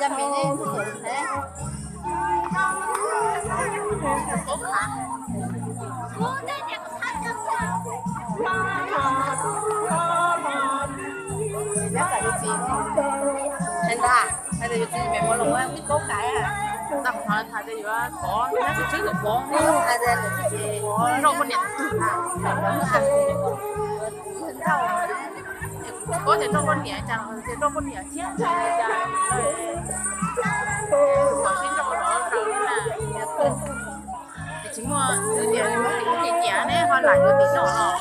Yog mim ne, tus tub ne. Hais ntag, hais tias yuav txiv me muab los muab ib kaub kais. Ntag, qhov hais tias yuav pov, yuav txiv tswb tus pov, hais tias nrauj poj niam. Tsis paub tias nrauj poj niam cas los tias nrauj poj niam thiab, cas los sib nrauj los raws na. Tsis muaj, twb tias muaj tim ciam ne ho lam yuav tim no los.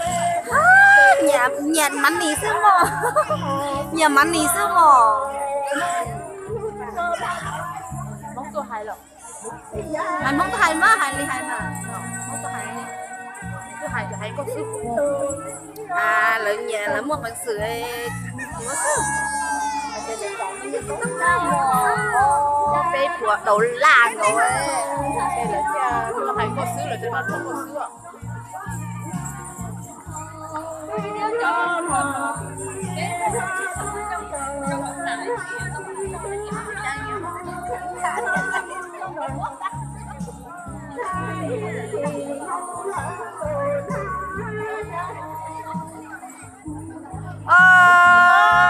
Nyiam, nyiam mov nis xwb mog. Nyiam mov nis xwb mog. Hmoob tuaj hais los. Hais Hmoob tuaj hais mas hais li hais mas. Hmoob tuaj hais li. Tuaj hais, hais koj xwb. Lawv nyiam, lawv muaj peev xwm. Peb puas daus laj nkaus, lawv thiaj tuaj hais koj xwb, lawv thiaj noj koj xwb.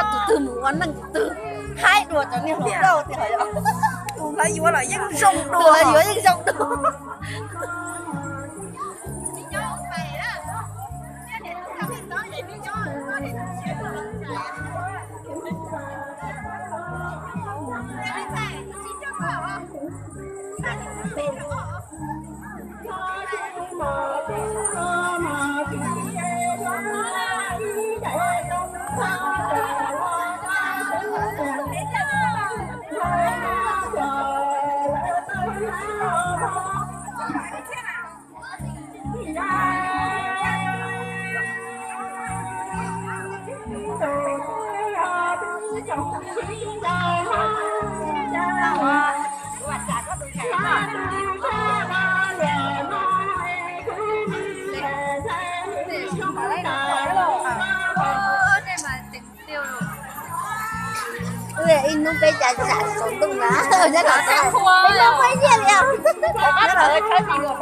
Tus twg mus ua neej tus twg haib dua cov niag hluas nkauj tiag. Tus lawv yuav los yeej zoo dua, lawv yuav yeej zoo dua. Ib hnub peb cav zam saum ntuj na, nyob los peb muaj ib tiaj li, nyob los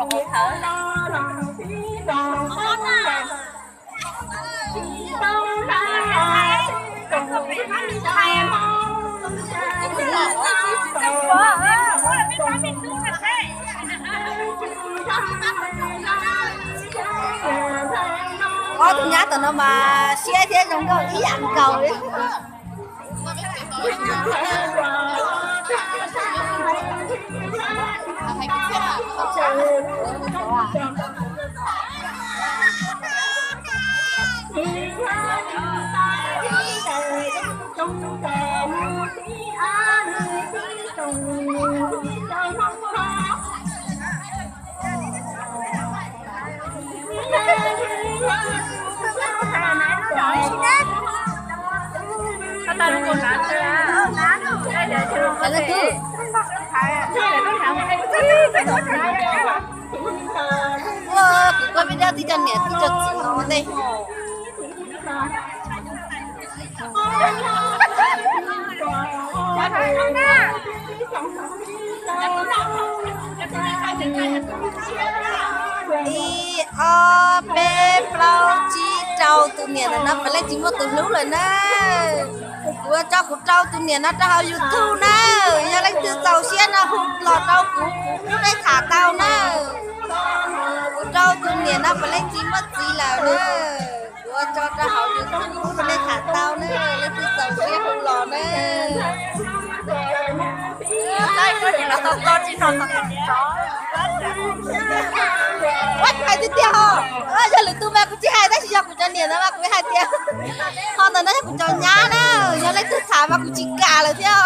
Ob tug nyab tom no mas siab thiab zoo nkauj ib yam nkaus li. Peb dab tib co niam tib co txiv no ua ntej. Ib, ob, peb, plaub, tsib, rau tus niam ntawm no puav leej tsis muaj tus hlub lawm na. Kuv ua tso kuv rau tus niam no rau hauv YouTube na. Yog leej twg txaus siab no hu los rau kuv, kuv pub nej tham tau na. Kuv rau tus niam no puav leej tsis muaj txiv lawm na. Kuv ua tso rau hauv YouTube pub nej tham tau na, leej twg txaus siab hu los na. Ua kuv hais tiag tiag ho, yog lwm tus mas kuv tsis hais tab sis yog kuv cov niam ntawd mas kuv hais tias ho ntawm no yog kuv cov nyab na, yog leej twg tham mas kuv tsis kam lawm thiab.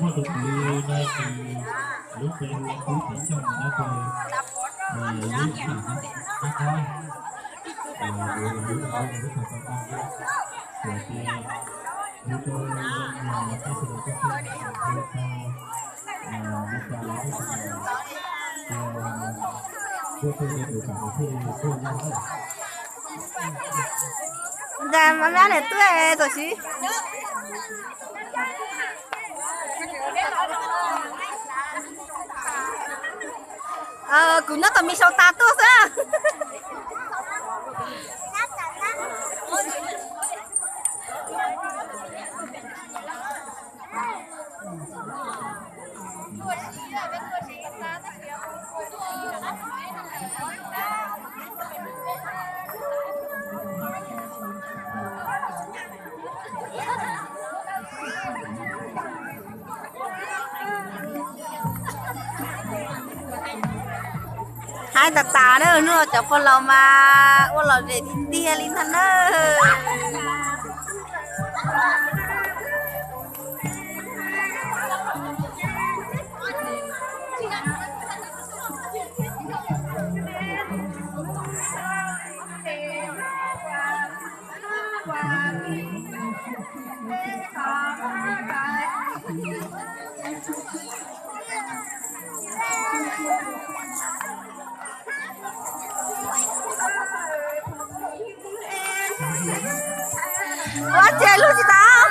Muaj tus kwv no ces lub pes hu ua Kub Txiv Xyooj no ces lub nab qab. Ntawm mas mab niam tuaj tam sim. Kuv nyob tom me sau tas tuaj xwb. Hais tas tas na, hnub no cov pog laus mas ua lom zem tiag tiag li ntag na. Ua cas lub tsis tau.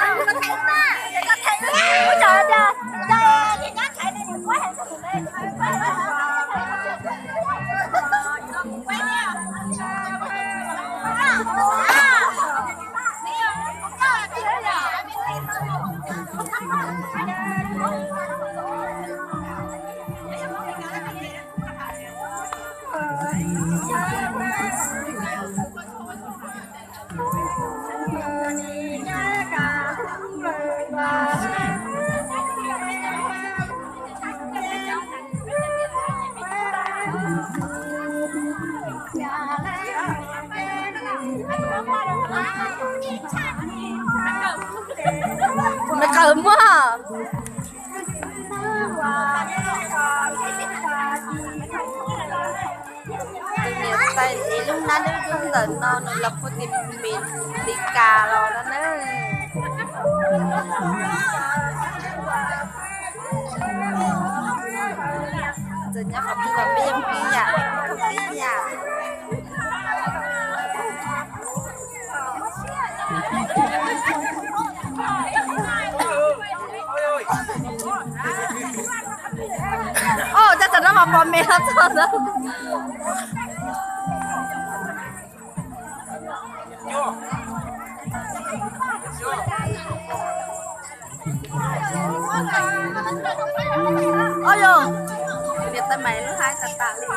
Nws qawm muag. Tus niam tais ev lub hnab dub dub ntawm no nws los puag tim Meskas los no na. Txawm nyob qhov twg los peb yeej pib yam, pib yam. Oj, cas tam no mas pom me los txog ntawd. Oj yog, niam tais Maiv lub hnab tas tas li.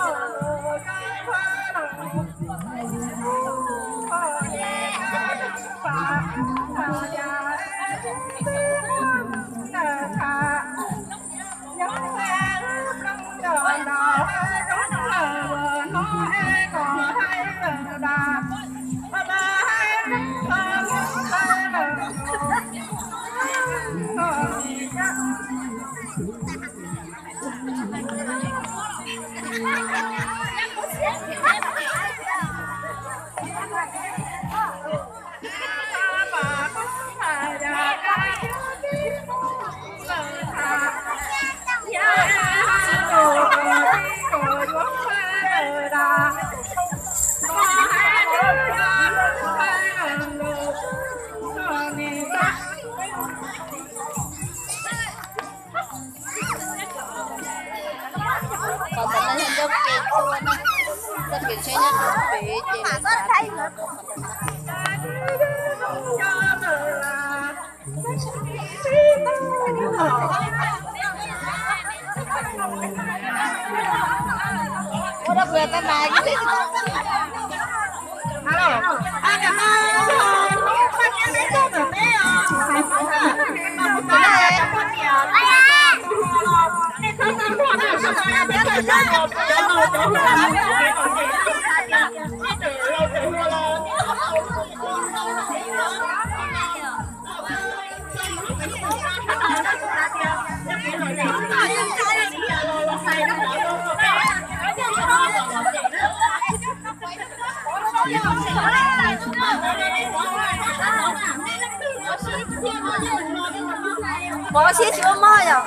Pov siab tsis muaj mob yom?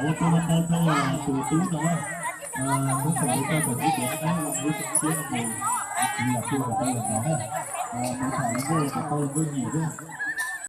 Ua tsaug ntau rau tus tub no, muab foom ua koj tau ib tiam qab lub xyoo tshiab no mus, yam twg kom tau yam ntawd na, mus tham nkauj kom tau nkauj nyiam thiab.